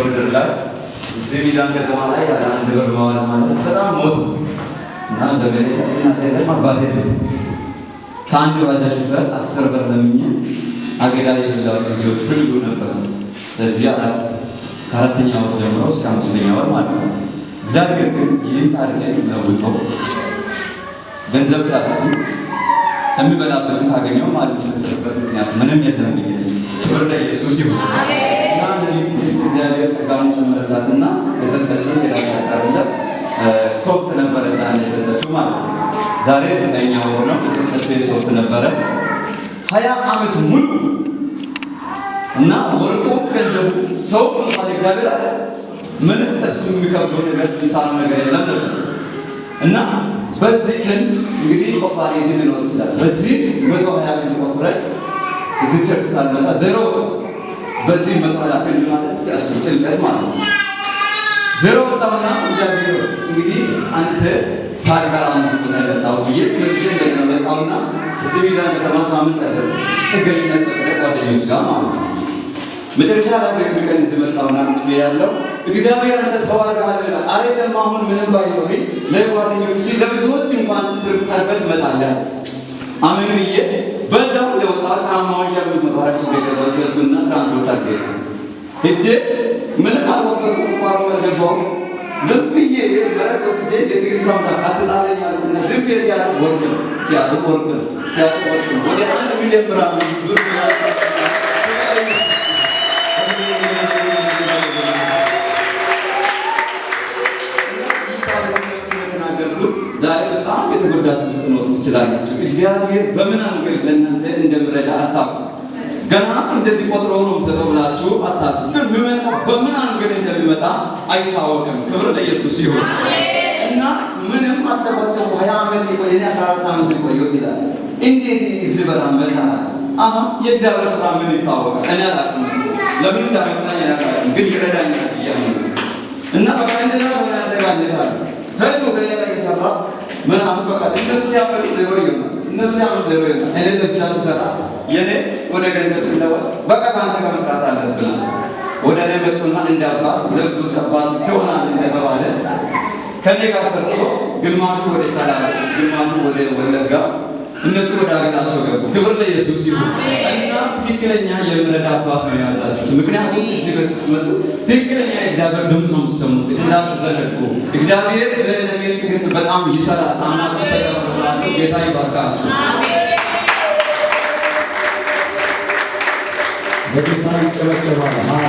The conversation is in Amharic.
በምድር ላይ እዚህ ሚዛን ከተማ ላይ ያለ 1 ብር መዋል ማለት በጣም ሞት ነው። እና ዘመድ የለም፣ እናት የለም፣ አባት የለም። ከአንድ ባጃጅ ሹፌር 10 ብር ለምኜ አገዳ የበላሁት ጊዜዎች ሁሉ ነበሩ። ለዚህ ከአራተኛ ወር ጀምሮ እስከ አምስተኛ ወር ማለት ነው። እግዚአብሔር ግን ይህን ታሪኬን ለውጦ ገንዘብ ከያዝኩ የሚበላበትን ካገኘው ማለት የምሰጥበት ምክንያት ምንም የለም ብዬ፣ ክብር ለኢየሱስ ይሁን። እና ነቢይ ትዕግስት እግዚአብሔር ጸጋውን ጨመረላትና የሰጠችው ሌላ አይደለም፣ ሶፍት ነበረ ዛሬ የሰጠችው ማለት ነው። ዛሬ ዘጠነኛ ወር ነው። የሰጠችው የሶፍት ነበረ 20 ዓመት ሙሉ። እና ወርቁ ገንዘቡ ሰው እንኳን እግዚአብሔር አለ ምንም እሱ የሚከብደው ነገር የሚሳነው ነገር የለም ነበር። እና በዚህ ክንድ እንግዲህ ቆፋሪ እዚህ ሊኖር ይችላል። በዚህ 120 ክንድ ቆፍረህ እዚህ church ሳልመጣ ዜሮ። በዚህ 120 ክንድ ማለት እስኪ አስቡ፣ ጥልቀት ማለት ነው። ዜሮ ወጣሁና እግዚአብሔር እንግዲህ አንተ ሳልቀር አሁን እዚህ ቦታ የመጣሁት ብዬ መልሼ እንደገና መጣሁና እዚህ ሚዛን ከተማ ሳምንት አደረኩ። ጥገኝነት ፈጥሬ ጓደኞች ጋር ማለት ነው። መጨረሻ ላይ በግድ ቀን እዚህ መጣሁና ቁጭ ብዬ ያለው እግዚአብሔር አንተ ሰው አድርገሃል ብለህ አይደለም። አሁን ምንም ባይኖርኝ ለጓደኞች ለብዙዎች እንኳን ተርፈህ ትመጣለህ አለች። አሜን ብዬ በዛው እንደወጣ ጫማዎች 504 ሺህ ብር የገዛሁት ሸጥኩና ትራንስፖርት አድርጌ ሄጄ ምንም አልቆፈርኩም፣ ቁፋሮ አልገባሁም። ዝም ብዬ መሬት ወስጄ የትዕግስት አምላክ አትጣለኝ አልኩና ዝም ብዬ ሲያጥብ ወርቅ ነው፣ ሲያጥብ ወርቅ ነው፣ ሲያጥብ ወርቅ ነው። ወደ 1 ሚሊዮን ብር የተናገርኩት ዛሬ በጣም የተጎዳችሁ ልትኖሩ ትችላላችሁ። እግዚአብሔር በምን angle ለእናንተ እንደምረዳ አታውቁም። ገና እንደዚህ ቆጥሮ ነው የምሰጠው ብላችሁ አታስቡ። ግን የሚመጣ በምን angle እንደሚመጣ አይታወቅም። ክብር ለኢየሱስ ይሁን። እና ምንም አልተቆጠሩ 20 ዓመት የቆየ፣ እኔ 14 ዓመት የቆየሁት ይላል። እንዴት እዚህ በራ መጣ? አሁን የእግዚአብሔር ስራ ምን ይታወቃል? እኔ አላውቅም። ለምን እንዳመጣኝ እኔ አላውቅም፣ ግን ይረዳኛል ብዬ እና በቃ እንደዛ ሆነ ያዘጋጀታል ሄዱ ከኔ ላይ የሰራ ምናምን በቃ እነሱ ሲያመጡ ዜሮ ይሆናል። እነሱ ሲያመጡ ዜሮ ይሆናል። እኔ ለብቻ ስሰራ የኔ ወደ ገንዘብ ስለወጥ በቃ ከአንተ ጋር መስራት አለብን። ወደ እኔ መጡና እንደ አባት ለብዙዎች አባት ትሆናለህ እንደተባለ ከኔ ጋር ሰርቶ ግማሹ ወደ ሰላሌ፣ ግማሹ ወደ ወለጋ፣ እነሱ ወደ ሀገራቸው ገቡ። ክብር ለኢየሱስ ይሁን። እና ትክክለኛ የምረዳ አባት ነው የያዛችሁት። ምክንያቱም እዚህ ጋር ስትመጡ ትክክለኛ የእግዚአብሔር ድምፅ ነው የምትሰሙት። እንዳትዘነጉ። እግዚአብሔር ለነቢይ ትዕግስት በጣም ይሰራል። አምናችሁ ተቀበሉ። ጌታ ይባርካችሁ። ለጌታ ይጨበጨባል።